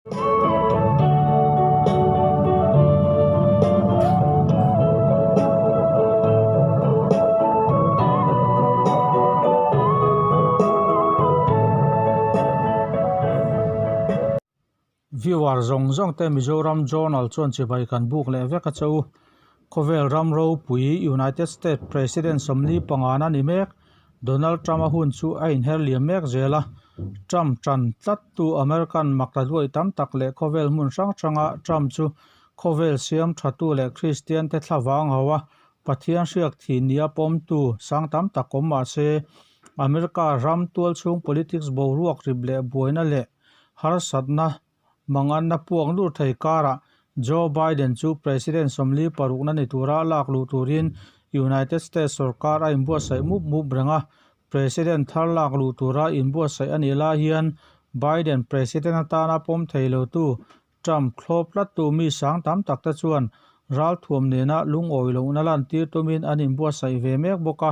Viewer zawng zawng te Mizoram Journal chuan chibai kan buk leh vek a che u. Khawvel ram ropui United States President 45 na ni mek Donald Trump a hun chu a inher liam mek zel a. Trump tan tlat tu American makta duai tam tak leh khawvel hmun hrang hranga Trump chu khawvel siam tha tu leh Christian te thlavang hauh a Pathian hriak thih nia pawmtu sang tam tak awm mah se America ram tualchhung politics boruak rip leh buaina leh harsatna manganna puak nur thei karah Joe Biden chu President 46 na ni tura lak luh turin United States sarkar a inbuatsaih mup mup reng a. President thar lak luh tura inbuatsaih a nih lai hian Biden President atana pawm thei lo tu Trump thlawp tlat tu mi sang tam tak te chuan ralthuam nena lungawi lohna lan tir tumin an inbuatsaih ve mek bawk a.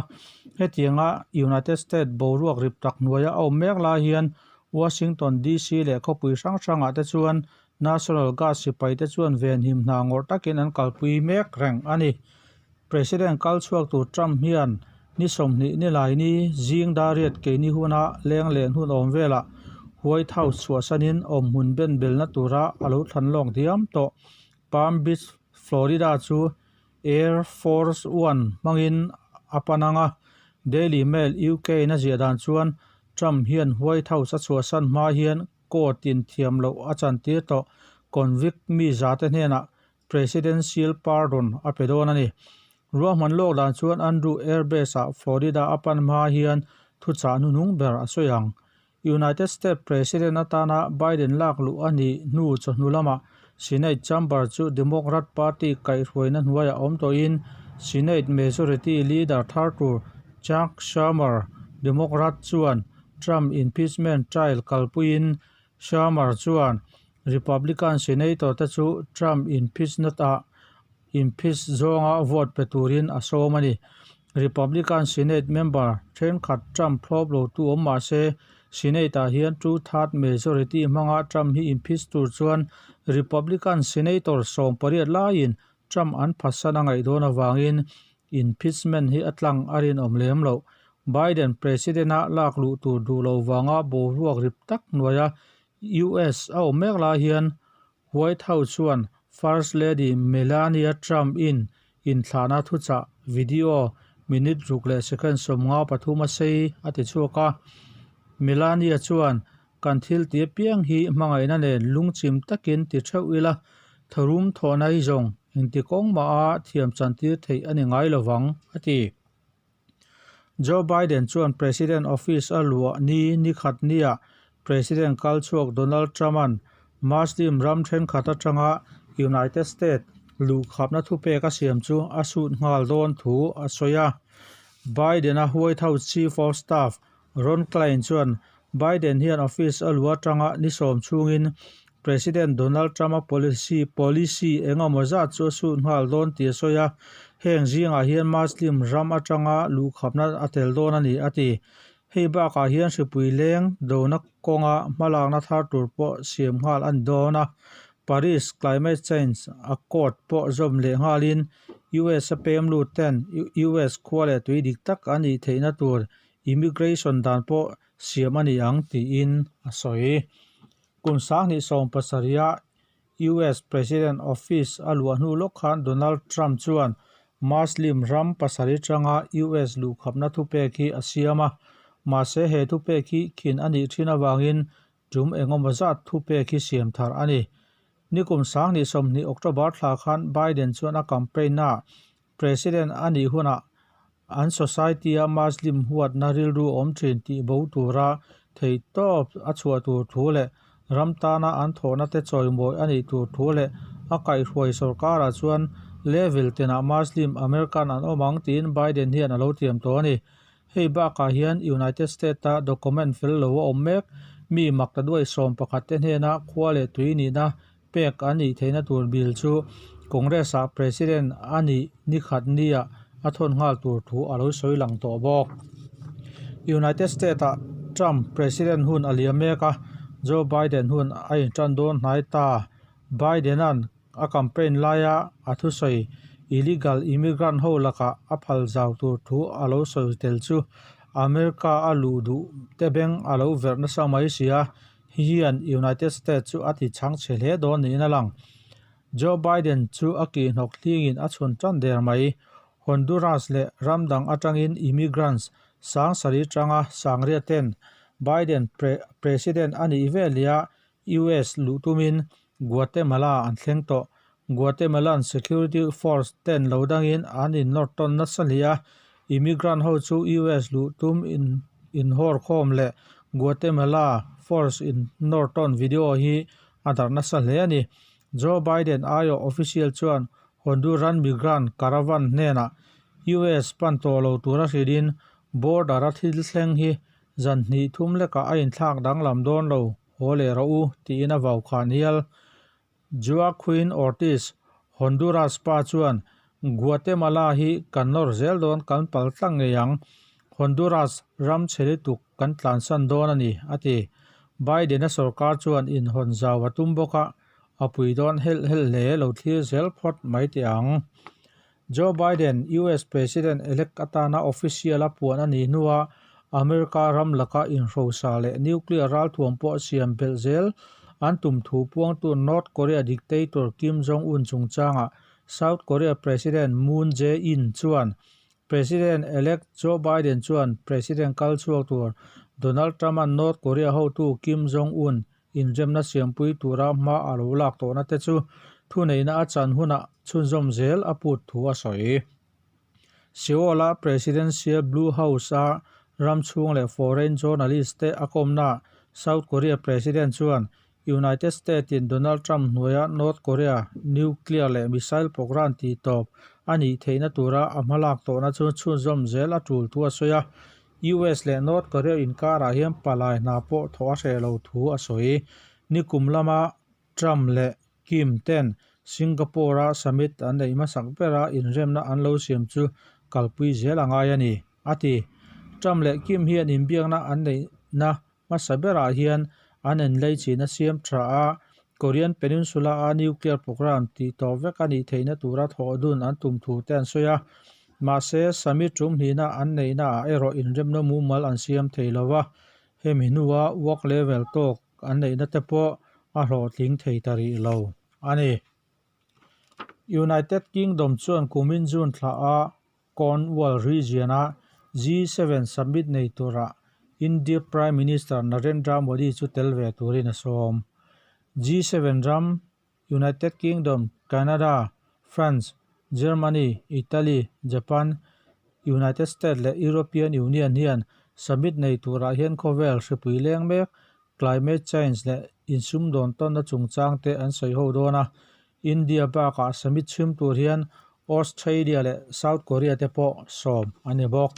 Hetianga United States boruak rip tak hnuaia a awm mek lai hian Washington DC leh khawpui hrang hrangah te chuan National Guard sipai te chuan venhim hna ngawrh takin an kalpui mek reng a ni. President kal chhuak tur Trump hian ni 20 ni lai ni zing dariat keini huna leng len hun awm velah White House chhuahsanin awm hmun ben belna tura a lo thlan lawk diam tawh. Palm Beach, Florida chu Air Force One hmangin a pan ang a. Daily Mail UK in a ziah dan chuan Trump hian White House a chhuahsan hma hian court in thiam loh a chantir tawh convict mi zate hnenah presidential pardon a pe dawn a ni. Ruahman lawk dan chuan Andrew Air Base ah Florida a pan hma hian thuchah hnuhnung ber a sawi ang. United States President atana Biden lak luh a nih hnu chawhnu lamah Senate chamber chu Democrat Party kaihhruaina hnuaiah awm tawhin Senate Majority Leader thar tur Chuck Schumer, Democrat chuan Trump impeachment trial kalpuiin Schumer chuan Republican Senator te chu Trump impeachment ah impeach zawnga vote pe turin a sawm a ni. Republican Senate member thenkhat Trump thlawp lo tu awm mah se Senate ah hian two-third majority hmanga Trump hi impeach tur chuan Republican Senator 18 laiin Trump an phatsan a ngaih dawn avangin impeachment hi a tlang a rinawm lem loh. Biden President a lak luh tur duh lo vanga boruak rip tak hnuaia US a awm mek lai hian White House chuan First Lady Melania Trump in inthlahna thuchah video minute ruk leh second 53 a sei a ti chhuak a. Melania chuan kan thil ti apiang hi hmangaihna nen lungchim takin ti theuh ila, tharum thawhna hi zawng engti kawng mah a thiam chantir theih a ni ngai lovang, a ti. Joe Biden chuan President office a luah ni ni khat nia President kal chhuak Donald Trump-a'n Muslim ram thenkhat atanga United States luhkhapna thupek a siam chu a sut nghal dawn thu a sawi a. Biden-a White House Chief of Staff Ron Klain chuan Biden hian office a luah atanga ni 10 chhungin President Donald Trump-a policy policy engemaw zat chu a sut nghal dawn tih a sawi a, heng zingah hian Muslim ram atanga luhkhapna a tel dawn a ni, a ti. Hei bakah hian hripui leng dona kawnga hmalakna thar tur pawh siam nghal a ni dawn a. Paris Climate Change Accord pawh zawm leh nghalin US a pem lut ten US khua leh tui dik tak a nih theihna tur immigration dan pawh siam a ni ang tiin a sawi. Kum 2017 a US President office a luah hnu lawk khan Donald Trump chuan Muslim ram pasarih tanga US luhkhapna thupek hi a siam a, mahse he thupek hi khin a nih thin avangin tum engemaw zat thupek hi siam thar a ni. Nikum 2020 October thla khan Biden chuan a campaign na President a nih hunah an society a Muslim huatna rilru awm thin tih bo tura thei tawp a chhuah tur thu leh ram tana an thawhna te chawimawi a nih tur thu leh a kaihhruai sarkarah chuan level tinah Muslim American an awm ang tiin Biden hian a lo tiam tawh a ni. Hei bakah hian United States a document fel lo a awm mek mi makta duai 11 te hnena khua leh tui nihna pek a nih theihna tur bill chu Congress ah President a nih ni khat nia a thawn nghal tur thu a lo sawi lang tawh bawk. United States ah Trump President hun a liam mek a, Joe Biden hun a intan dawn hnai ta. Biden-a'n a campaign laia a thusawi illegal immigrant ho lakah a phal zau tur thu a lo sawi tel chu America a luh duh te beng a lo verh nasa mai si a, hei hian United States chu a ti chhang chhe hle dawn niin a lang. Joe Biden chu a kihhnawk hlingin a chhun tan der mai. Honduras leh ram dang atangin immigrants sang sarih tanga sangriat ten Biden president a nih veleh a US luh tumin Guatemala an thleng tawh. Guatemalan security force ten lo dangin an innawr tawn nasa hle a, immigrant ho chu US luh tum inhawr khawm leh Guatemala force innawr tawn video hi a darh nasa hle a ni. Joe Biden aiawh official chuan Honduran migrant caravan hnenah US pan tawh lo tura hrilhin border a thil thleng hi zan hnih thum lekah a inthlak danglam dawn lo, haw leh rawh u, tiin a vau khan hial. Joaquin Ortiz, Honduras pa chuan Guatemala hi kan nawr zel dawn kan pal tlang ngei ang, Honduras ram chhe lutuk kan tlansan dawn a ni, a ti. Biden-a sorkar chuan inhawn zau a tum bawk a, a pui dawn helh helh hle lo thlir zel phawt mai teh ang. Joe Biden US President-elect atana official a puan a nih hnuah America ram laka inhrosa leh nuclear ralthuam pawh siam belh zel an tum thu puangtu North Korea dictator Kim Jong-un chungchangah South Korea President Moon Jae-in chuan President-elect Joe Biden chuan President kal chhuak tur Donald Trump-a'n North Korea hotu Kim Jong-un inremna siampui tura hma a lo lak tawhna te chu thuneihna a chan hunah chhunzawm zel a put thu a sawi. Seoul-a Presidential Blue House-a ram chhung leh foreign journalist te a kawmnaah South Korea President chuan United States-in Donald Trump hnuaia North Korea nuclear leh missile program tihtawp a nih theihna tura a hmalak tawhna chu chhunzawm zel a tul thu a sawi a. US leh North Korea inkarah hian palai hna pawh thawh a hreh lo thu a sawi. Nikum lama Trump leh Kim ten Singapore-a summit an neih hmasak bera inremna an lo siam chu kalpui zel a ngai a ni, a ti. Trump leh Kim hian inbiakna an neihna Hmasa berah hian an enlei chin a siam tha a, Korean Peninsula-a nuclear program tih tawh vek a nih theihna tura thawh dun an tum thu te an sawi a. Mahse, summit tum hnihna an neihnaah erawh inremna mumal an siam thei lo va, hemi hnua work level tawk an neihna te pawh a hlawhtling thei ta rih lo a ni. United Kingdom chuan kumin June thla a Cornwall region-a G7 summit nei turah India Prime Minister Narendra Modi chu tel ve turin a sawm. G7 ram United Kingdom, Canada, France, Germany, Italy, Japan, United States leh European Union hian summit nei turah hian khawvel hripui leng mek, climate change leh insumdawn tawnna chungchang te an sawi ho dawn a. India bakah summit chhim tur hian Australia leh South Korea te pawh sawm a ni bawk.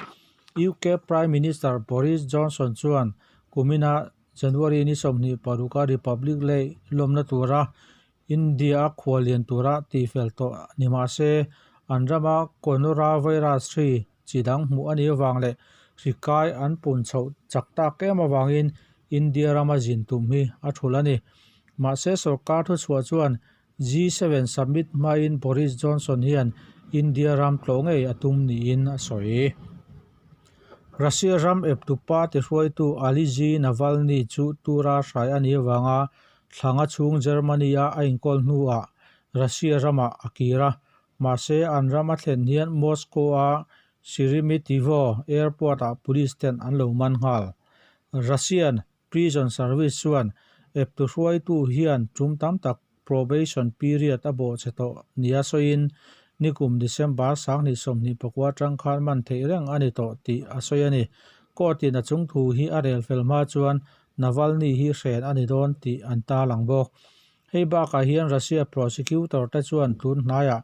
UK Prime Minister Boris Johnson chuan kumina January ni 26 a Republic Day lawmna tura India a khuallian tura tihfel tawh ni mah se, an rama coronavirus hri chi dang hmuh a nih avang leh hri kai an pun chhoh chak tak em avangin India rama zin tum hi a thul a ni. Mahse sorkar thuchhuah chuan G7 summit hmain Boris Johnson hian India ram tlawh ngei a tum niin a sawi. Russia ram eptu party hruaitu Alexei Navalny chu tura hrai a nih avanga thlanga chhung Germany-a a inkawl hnuah Russia ramah a kir a. Mahse an ram a thlen hian Moscow-a Sheremetyevo airport-ah police ten an lo man nghal. Russian Prison Service chuan eptu hruaitu hian tum tam tak probation period a bawhchhe tawh nia sawiin nikum December 2024 atang khan man theih reng a ni tawh tih a sawi a ni. Court-in a chungthu hi a rel fel hma chuan Navalny hi hren a ni dawn tih an tarlang bawk. Hei bakah hian Russia prosecutor te chuan tun hnaiah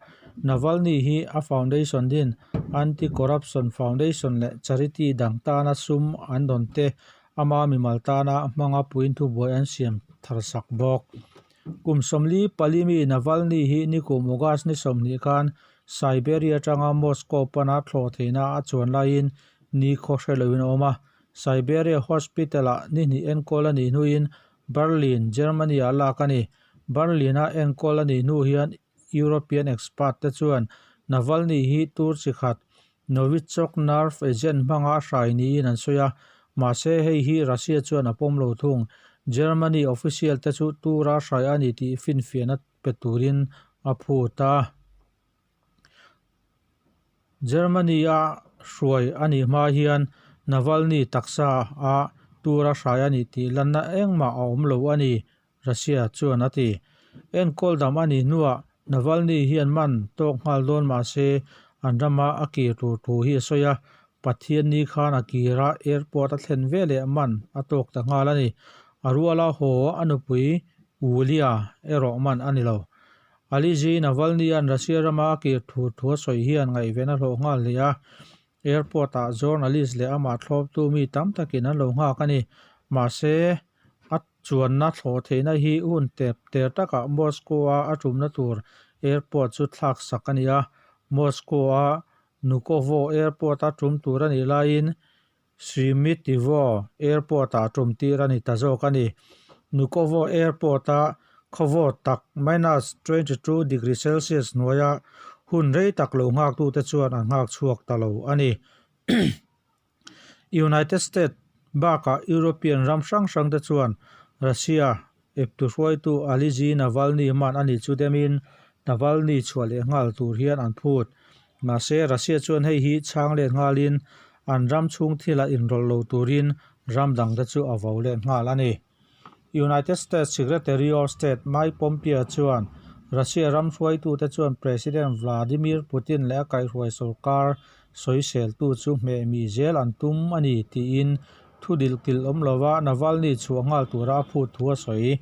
Navalny hi a foundation din Anti-Corruption Foundation leh charity dang tana sum an dawn te ama mimal tana hmanga puin thubuai an siam thar sak bawk. Kum 44 mi Navalny hi nikum August ni 20 khan Siberia atanga Moscow pana thlawh theihna a chuan laiin ni khaw hre loin a awm a. Siberia Hospital-ah ni hnih enkawl a nih hnuin Berlin, Germany-ah lak a ni. Berlin-a enkawl a nih hnu hian European expert te chuan Navalny hi tur chi khat Novichok nerve agent hmanga hrai niin an sawi a, mahse hei hi Russia chuan a pawm lo thung. Germany official te chu tura hrai a ni tih finfiahna pe turin a phut a. Germany-a hruai a nih hma hian Navalny taksa a tura hrai a nih tih lanna engmah a awm lo a ni, Russia chuan a ti. Enkawl dam a nih hnuah Navalny hian man tawk nghal dawn mah se an rama a kir tur thu hi a sawi a, Pathianni khan a kir a, airport a thlen veleh man a tawk ta nghal a ni. A ruala haw a nupui Yulia erawh man a ni lo. Alexei Navalny-a'n Russia rama a kir thu thu a sawi hian ngaihven a hlawh nghal hle a, airport-ah journalist leh amah thlawptu mi tam takin an lo nghak a ni. Mahse, a chuanna thlawh theihna hi hun tep ter takah Moscow-a a tumna tur airport chu thlak sak a ni a, Moscow-a Vnukovo airport-a tum tur a nih laiin Sheremetyevo Airport-ah tum tir a ni ta zawk a ni. Vnukovo Airport-a khawvawt tak minus 22 degree Celsius hnuaia hun rei tak lo nghaktute chuan an nghak chhuak ta lo a ni. United States bakah European ram hrang hrangte chuan Russia eptu hruaitu Alexei Navalny hman a nih chu demin Navalny chhuah leh nghal tur hian an phut. Mahse, Russia chuan hei hi chhang let nghalin an ram chhung thilah inrawlh lo turin ram dangte chu a vo let nghal a ni. United States Secretary of State Mike Pompeo chuan Russia ram hruaitute chuan President Vladimir Putin leh a kaihhruai sorkar sawiseltu chu hmehmih zel an tum a ni tiin Thu dilkilh awm lova Navalny chhuah nghal tura a phut thu a sawi.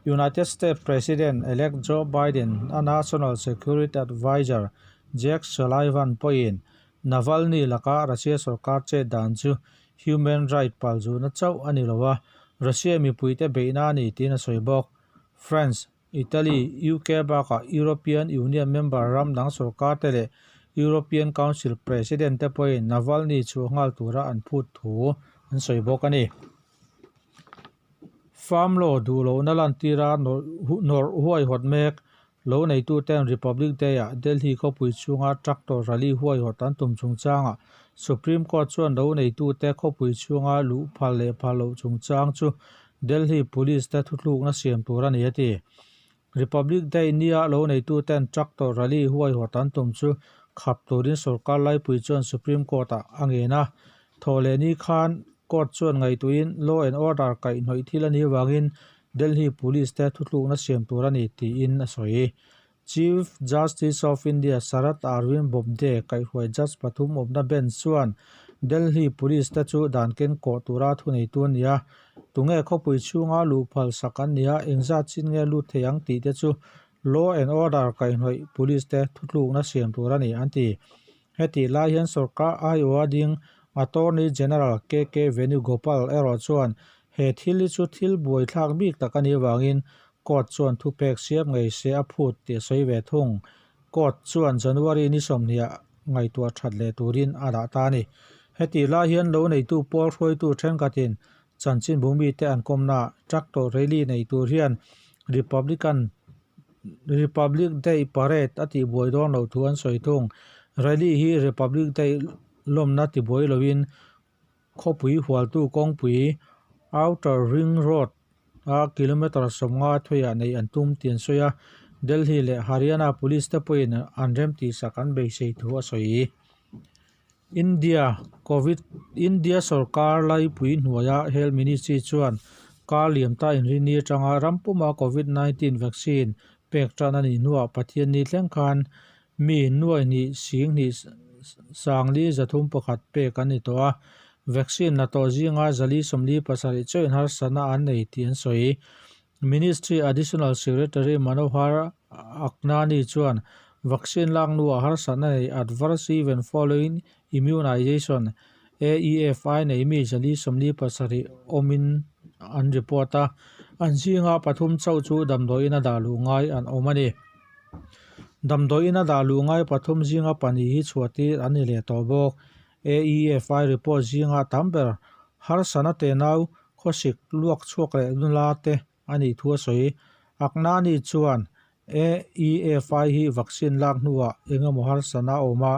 United States President-elect Joe Biden a National Security Adviser Jake Sullivan pawhin Navalny laka Russia sorkar chet dan chu human right palzuna chauh a ni lo a, Russia mipuite beihna a ni tiin a sawi bawk. France, Italy, UK bakah European Union member ram dang sorkar te leh European Council President te pawhin Navalny chhuah nghal tura an phut thu an sawi bawk a ni. Farm law duh lohna lantira nawrh huaihawt mek lo neituten Republic Day-ah Delhi khawpui chhunga tractor rally huaihawt an tum chungchangah Supreme Court chuan lo neitute khawpui chhunga luh phal leh phal loh chungchang chu Delhi Police te thuthlukna siam tur a ni a ti. Republic Day nia lo neituten tractor rally huaihawt an tum chu khap turin sorkar laipui chuan Supreme Court-ah a ngen a. Thawhlehni khan court chuan ngaihtuahin law and order kaihhnawih thil a nih avangin Delhi Police te thuthlukna siam tur a ni tiin a sawi. Chief Justice of India Sharad Arvind Bobde kaihhruai judge pathum awmna bench chuan Delhi Police te chu dan ken kawh tura thuneitu a ni a, tunge khawpui chhunga luh phal sak an ni a, engzat chin nge lut thei ang tih te chu law and order kaihhnawih police te thutlukna siam tur a ni an ti. Hetih lai hian sorkar aiawha ding Attorney General KK Venugopal erawh chuan he thil hi chu thil buaithlak bik tak a nih avangin court chuan thupek siam ngei se a phut tih a sawi ve thung. Court chuan January ni sawmhnih ah ngaihtuah that leh turin a dah ta a ni. Hetih lai hian lo neitu pawl hruaitu thenkhatin chanchinbu mite an kawmnaah tractor rally nei tur hian Republican Republic Day Parade a tihbuai dawn loh thu an sawi thung. Rally hi Republic Day lawmna tibuai loin khawpui hualtu kawngpui Outer Ring Road a kilometre 50 thuiah neih an tum tih an sawi a, Delhi leh Haryana Police te pawhin an remtihsak an beisei thu a sawi. India Covid India sorkar laipui hnuaia Health Ministry chuan kar liam ta inrinni atanga ram puma Covid 19 vaccine pek tan a nih hnuah Pathianni thleng khan mi nuai hnih sing hnih sangli zathum pakhat pek an ni tawh a, vaccine la tawh zinga zali sawmli pasarih chauhin harsatna an nei tih an sawi. Ministry Additional Secretary Manohar Agnani chuan vaccine lak hnuah harsatna nei Adverse Event Following Immunization, AEFI, nei mi 427 awmin an report a, an zinga pathum chauh chu damdawiin a dah luh ngai an awm a ni. Damdawiin a dah luh ngai pathum zinga pahnih hi chhuah tir an ni leh tawh bawk. AEFI report zinga tam ber harsatna tenau. khawsik luak chhuak leh nula te a nih thu a sawi. Agnani chuan AEFI hi vaccine lak hnuah eng emaw harsatna a awm a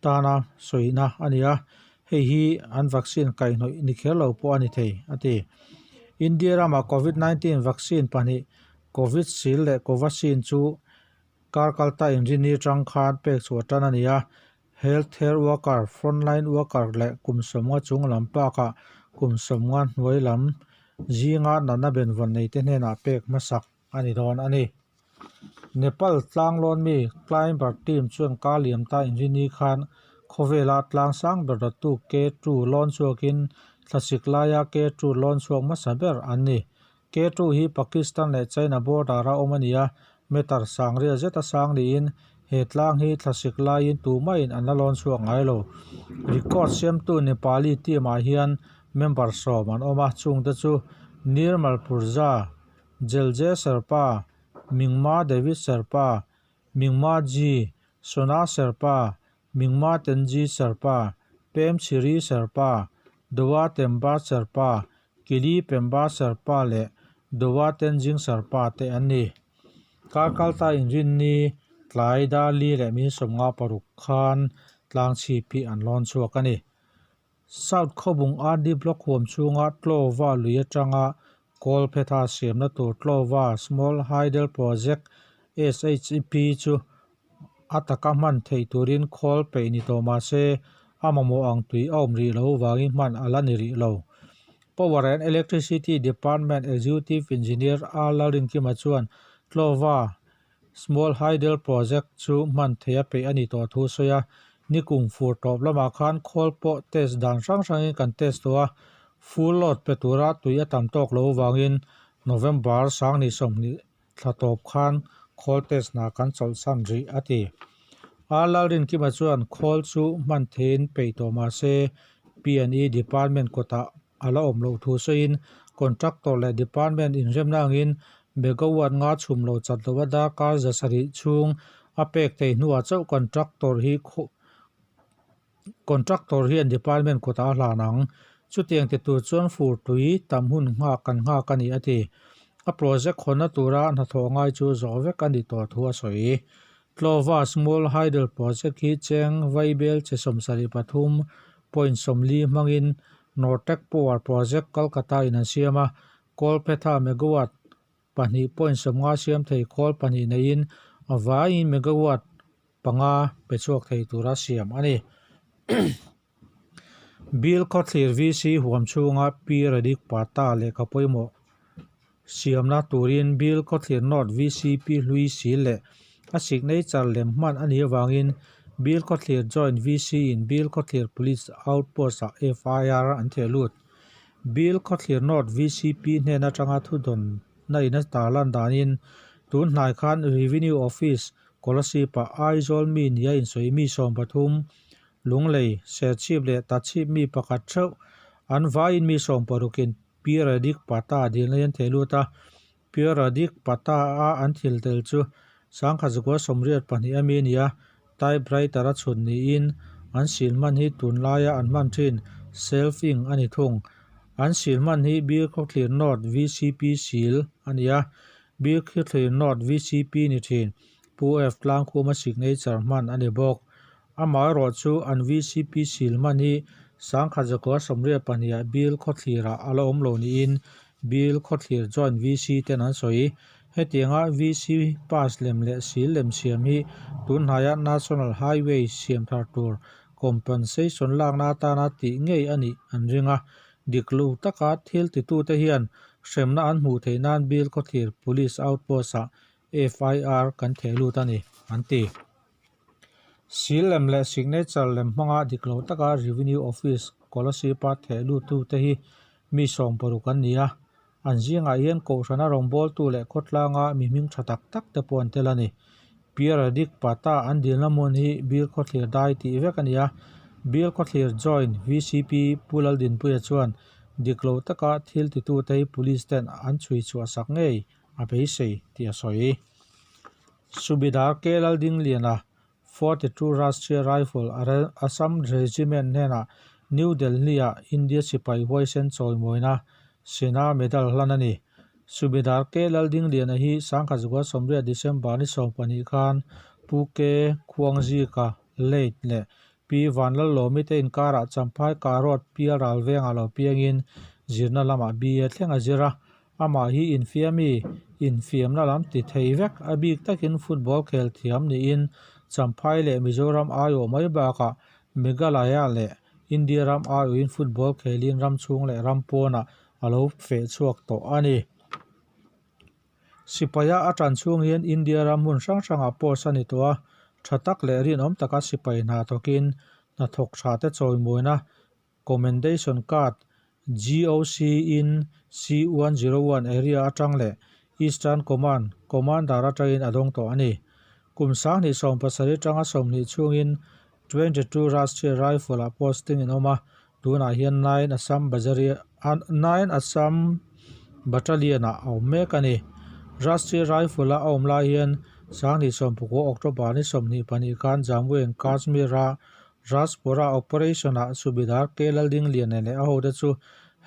tana sawina a ni a, hei hi an vaccine kaihhnawih ni kher lo pawh a ni thei, a ti. India rama Covid 19 vaccine pahnih Covishield leh Covaxin chu kar kalta inrinni atang khan pek chhuah tan a ni a, Health care worker, frontline worker leh kum sawmnga chung lam bakah kum sawmnga hnuai lam zinga natna benvawn neite hnenah pek hmasak a ni dawn a ni. Nepal tlanglawn mi climber team chuan kar liam ta inrini khan khawvela tlang sang ber dawttu K2 lawn chhuakin thlasik laia K2 lawn chhuak hmasa ber an ni. K2 hi Pakistan leh China border a awm a ni a, meter sangriat zeta sang niin he tlang hi thlasik laiin tumahin an la lawn chhuak ngai lo. Record siamtu Nepali team ah hian member sawm an awm a, chungte chu Nirmal Purja, Jelje Sherpa, Mingma David Sherpa, Mingma Ji, Sona Sherpa, Mingma Tenji Sherpa, Pem Chhiri Sherpa, Dowa Temba Sherpa, Kili Pemba Sherpa leh Dowa Tenzing Sherpa te an ni. Kar kalta inrinni tlai Darli leh min sawmnga paruk khan tlang chhip hi an lawn chhuak a ni. South Khawbung RD Block huam chhunga Tlawva lui atanga Kawlphetha siamna tur Tlawva Small Hydel Project, SHP, chu a taka hman theih turin khawl peih ni tawh mah se a mamawh ang tui a awm rih loh vangin hman a la ni rih lo. Power and Electricity Department Executive Engineer A Lalrinkima chuan Tlawva Small Hydel Project chu hman theih a peih a ni tawh thu a sawi a, nikum fur tawp lamah khan khawl pawh test dan hrang hrangin kan test tawh a, full load pe tura tui a tam tawk loh avangin November sangni 20 thla tawp khan khawl test hna kan chawlhsan rih a ti. A Lalrinkima chuan khawl chu hman theihin peih tawh mah se P&E Department kawtah a la awm loh thu sawiin contractor leh department inremna angin megawatt nga chhum lo chat lo a darkar 700 chhung a pek theih hnuah chauh contractor hi contractor hian department kawtah a hlan ang. Chutiang ti tur chuan fur tui tam hun nghak kan nghak a ni a ti. A project hawnna tura hnathawh ngai chu zawh vek a ni tawh thu a sawi. Tlawva Small Hydel Project hi cheng vaibel che 73.40 hmangin Nortech Power Project Kolkata in an siam a, Kawlphetha megawatt 2.50 siam thei khawl pahnih neiin a vaiin megawatt panga pe chhuak thei tura siam a ni. Bill Khawthlir VC huam chhunga Pi Radik Pata lehkha pawimawh siamna turin Bill Khawthlir North VCP hlui sil leh a signature lem hman a nih avangin Bill Khawthlir Joint VC in Bill Khawthlir Police Outpost-ah FIR an theh lut. Bill Khawthlir North VCP hnen atanga thudawnna in a tarlan danin tun hnai khan Revenue Office Kolasib-ah Aizawl mi nia insawi mi 13 Lunglei, Serchhip leh Tachhip mi pakhat theuh an vaiin mi sawmparukin Periodic Pata dilna hi an theh lut a. Periodic Pata a an thil tel chu 1982 a mi a ni a, typewriter a chhun niin an sil hman hi tunlaia an hman thin self-ink a ni thung. An sil hman hi Bilkhawthlir North VCP sil a ni a, Bilkhawthlir North VCP ni thin Pu F Tlangkhuma signature hman a ni bawk. Amaherawhchu an VCP sil hman hi 1982 ah Bill Khawthlirah a la awm lo niin Bill Khawthlir Joint VC ten an sawi. Hetianga VC pass lem leh sil lem siam hi tunhnaia National Highway siam thar tur compensation lakna atana tih ngei a nih an ring a. Dik lo taka thil titute hian hremna an hmuh theih nan Bill Khawthlir Police Outpost-ah FIR kan theh lut a ni, an ti. Seal lem leh signature lem hmanga dik lo taka Revenue Office Kolasib-a theh luttute hi mi 60 an ni a, an zingah hian Kohhrana rawngbawltu leh khawtlanga mi hming tha tak tak te pawh an tel a ni. Pierre Pata an dilna hmun hi Bill Khawthlir dai tih vek a ni a, Bill Khawthlir Joint VCP Pu Laldinpuia chuan dik lo taka thil titute hi Police ten an chhui chhuah sak ngei a beisei tih a sawi. Subedar K Laldingliana, 42 Rashtriya Rifle Assam Regiment hnenah New Delhi-ah India sipai huaisen chawimawina Sena Medal hlan a ni. Subedar K Laldingliana hi 1980 December ni 12 khan Pu K Khuangzika Late leh Pi Vanlallawmi te inkarah Champhai Karot Pial Ralvengah lo piangin zirna lamah BA thleng a zir a. Amah hi infiami, infiamna lam ti thei vek, a bik takin football khel thiam niin Champhai leh Mizoram aiawh mai bakah Meghalaya leh India ram aiawhin football khelin ram chhung leh ram pawnah a lo feh chhuak tawh a ni. Sipaia a tan chhung hian India ram hmun hrang hrangah post a ni tawh a, tha tak leh rinawm taka sipai hna thawkin hnathawk tha te chawimawina Commendation Card, GOC, in C101 Area atang leh Eastern Command Commander atangin a dawng tawh a ni. Kum 2017 atanga 20 chhungin 22 Rashtriya Rifle-ah posting in awm a, tunah hian 9 Assam 9 Assam Battalion-ah a awm mek a ni. Rashtriya Rifle-a a awm lai hian 2019 October ni 22 khan Jammu and Kashmir-a Rajpura operation-ah Subedar K Laldingliana leh a hote chu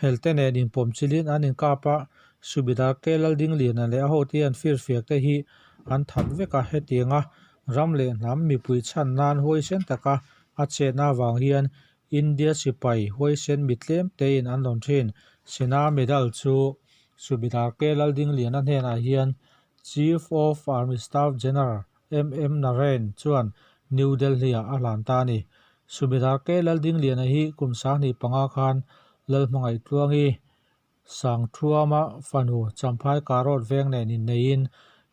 helte nen inpawm chilin an inkap a, Subedar K Laldingliana leh a hote hian firfiak te hi an that vek a, hetianga ram leh hnam mipui chhan nan huaisen taka a chetna avang hian India sipai huaisen mi tlem tein an rawn thin. Sena Medal chu Subedar K Laldingliana hnenah hian Chief of Army Staff General MM Narain chuan New Delhi-ah a hlan ta a ni. Subedar K Laldingliana hi kum 25 khan Lalhmangaih-Tluangi Sangthuama fanu Champhai Karot veng nen inneiin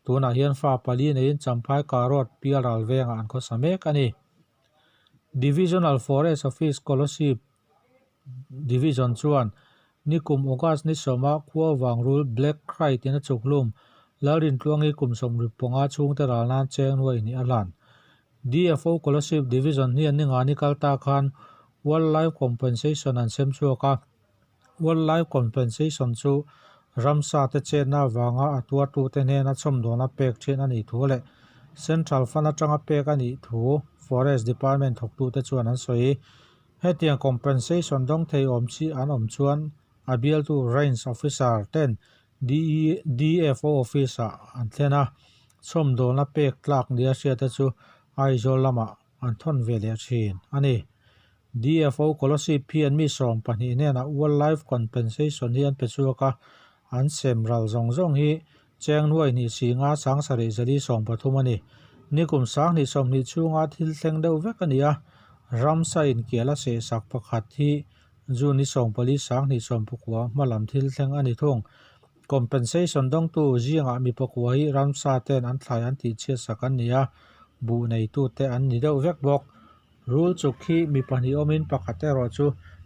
tunah hian fa pali neiin Champhai Karot Pialral vengah an khawsa mek a ni. Divisional Forest Office Kolasib Division chuan nikum August ni sawma khua vangrul Black Krait in a chukhlum Lalrintluangi kum 75 chhungte ral nan cheng nuai hnih a hlan. DFO Kolasib Division hian ningani kal ta khan Wildlife Compensation an sem chhuak a. Wildlife Compensation chu ramsa te chetna avanga a tuartute hnena chhawmdawlna pek thin a nih thu leh Central Fund atanga pek a nih thu Forest Department thawktute chuan an sawi. Hetiang compensation dawng thei awm chi an awm chuan a bialtu Range Officer ten DFO Office-ah an thlen a, chhawmdawlna pek tlak nia hriate chu Aizawl lamah an thawn ve leh thin a ni. DFO Kolasib hian mi 12 hnenah Wildlife Compensation hi an pe chhuak a, an sem ral zawng zawng hi cheng nuai hnih si nga 7413 a ni. Nikum 2020 chhunga thil thleng deuh vek a ni a, ramsa inkial a sehsak pakhat hi June ni 14 2019 hmalam thil thleng a ni thung. Compensation dawngtu zingah mi pakua hi ramsa ten an thlai an tihchhiatsak an ni a, buh neitute an ni deuh vek bawk. Rul chuk hi mi pahnih awmin pakhat erawh chu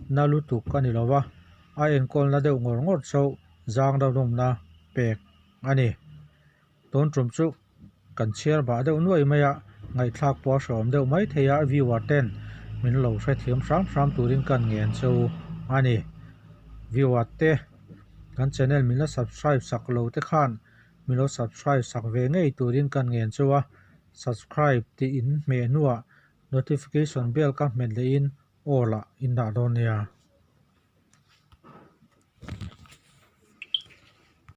na lutuk a ni lo va, a enkawlna deuh ngawr ngawr chauh zang dawmna pek a ni. Tun tum chu kan chhiar bah deuh nuai mai a, ngaihthlak pawh a hreawm deuh mai thei a, viewer ten min lo hrethiam hram hram turin kan ngen chu a ni. Viewer te kan channel min la subscribe sak lo te khan min lo subscribe sak ve ngei turin kan ngen chu a, subscribe tih in hmeh hnuah notification bell ka hmet lehin all ah in dah dawn nia.